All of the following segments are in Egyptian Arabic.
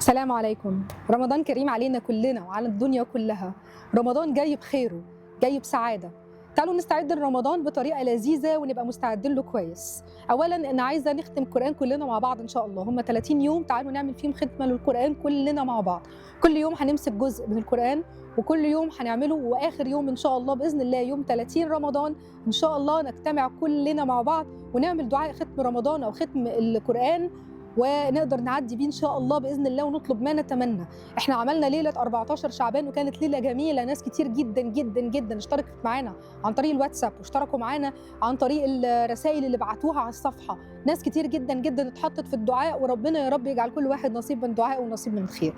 السلام عليكم. رمضان كريم علينا كلنا وعلى الدنيا كلها. رمضان جاي بخيره، جاي بسعادة. تعالوا نستعد لرمضان بطريقة لذيذة ونبقى مستعدين له كويس. أولا أنا عايزة نختم القرآن كلنا مع بعض إن شاء الله، هم 30 يوم تعالوا نعمل فيهم ختمة للقرآن كلنا مع بعض. كل يوم هنمسك جزء من القرآن وكل يوم هنعمله، وآخر يوم إن شاء الله بإذن الله يوم 30 رمضان إن شاء الله نجتمع كلنا مع بعض ونعمل دعاء ختم رمضان أو ختم القرآن، ونقدر نعدي بيه إن شاء الله بإذن الله ونطلب ما نتمنى. إحنا عملنا ليلة 14 شعبان وكانت ليلة جميلة، ناس كتير جدا جدا جدا اشتركت معانا عن طريق الواتساب واشتركوا معانا عن طريق الرسائل اللي بعتوها على الصفحة، ناس كتير جدا جدا اتحطت في الدعاء، وربنا يا رب يجعل كل واحد نصيب من دعائه ونصيب من الخير.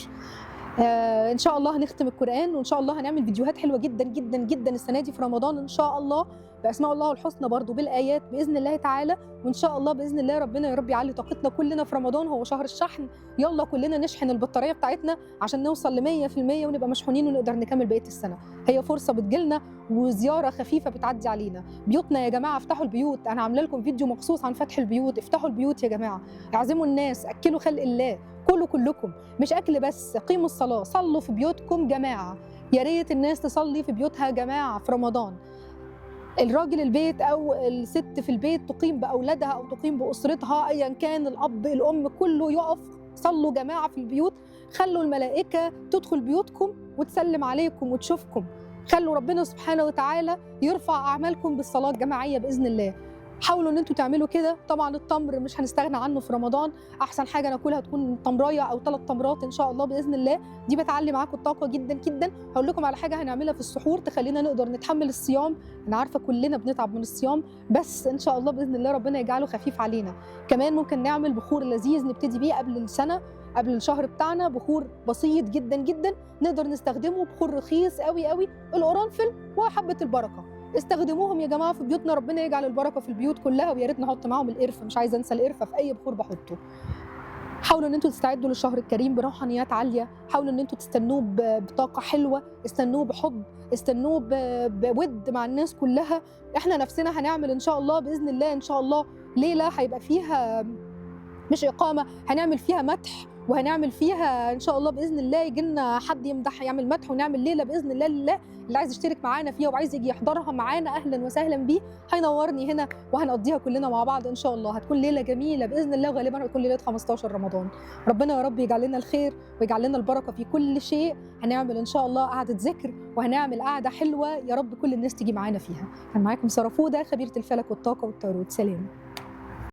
إن شاء الله هنختم القرآن، وإن شاء الله هنعمل فيديوهات حلوة جدا جدا جدا السنة دي في رمضان إن شاء الله بأسماء الله الحسنى برضو بالآيات بإذن الله تعالى. وإن شاء الله بإذن الله ربنا يا رب يعلي طاقتنا كلنا في رمضان، هو شهر الشحن، يلا كلنا نشحن البطارية بتاعتنا عشان نوصل ل100% ونبقى مشحونين ونقدر نكمل بقية السنة. هي فرصة بتجيلنا وزيارة خفيفة بتعدي علينا. بيوتنا يا جماعة، افتحوا البيوت، أنا عاملة لكم فيديو مخصوص عن فتح البيوت. افتحوا البيوت يا جماعة، اعزموا الناس، أكلوا خلق الله، كلوا كلكم، مش أكل بس، قيموا الصلاة، صلوا في بيوتكم جماعة. يا ريت الناس تصلي في بيوتها جماعة في رمضان. الراجل البيت أو الست في البيت تقيم بأولادها أو تقيم بأسرتها، أيا كان الأب الأم، كله يقف، صلوا جماعة في البيوت، خلوا الملائكة تدخل بيوتكم وتسلم عليكم وتشوفكم، خلوا ربنا سبحانه وتعالى يرفع أعمالكم بالصلاة الجماعية بإذن الله. حاولوا ان انتوا تعملوا كده. طبعا التمر مش هنستغنى عنه في رمضان، احسن حاجة ناكلها تكون تمرايه او 3 تمرات ان شاء الله باذن الله، دي بتعلي معاكم الطاقة جدا جدا. هقول لكم على حاجة هنعملها في السحور تخلينا نقدر نتحمل الصيام. انا عارفه كلنا بنتعب من الصيام، بس ان شاء الله باذن الله ربنا يجعله خفيف علينا. كمان ممكن نعمل بخور لذيذ نبتدي بيه قبل السنة، قبل الشهر بتاعنا، بخور بسيط جدا جدا نقدر نستخدمه، بخور رخيص قوي قوي، القرنفل وحبه البركة، استخدموهم يا جماعة في بيوتنا، ربنا يجعل البركة في البيوت كلها. ويا ريت نحط معاهم القرفه، مش عايزه انسى القرفه في اي بخور بحطه. حاولوا ان انتوا تستعدوا للشهر الكريم بروحانيات عالية، حاولوا ان انتوا تستنوه بطاقة حلوة، استنوه بحب، استنوه بود مع الناس كلها. احنا نفسنا هنعمل ان شاء الله باذن الله ان شاء الله ليلة هيبقى فيها مش اقامه، هنعمل فيها مدح، وهنعمل فيها ان شاء الله باذن الله يجي لنا حد يمدح يعمل مدح، ونعمل ليلة باذن الله لله. اللي عايز يشترك معانا فيها وعايز يجي يحضرها معانا اهلا وسهلا بيه، هينورني هنا وهنقضيها كلنا مع بعض ان شاء الله. هتكون ليلة جميلة باذن الله، وغالبا هتكون ليلة 15 رمضان. ربنا يا رب يجعل لنا الخير ويجعل لنا البركة في كل شيء. هنعمل ان شاء الله قعدة ذكر وهنعمل قعدة حلوة يا رب كل الناس تيجي معانا فيها. كان معاكم ساره فوده، خبيرة الفلك والطاقة والتاروت. سلام.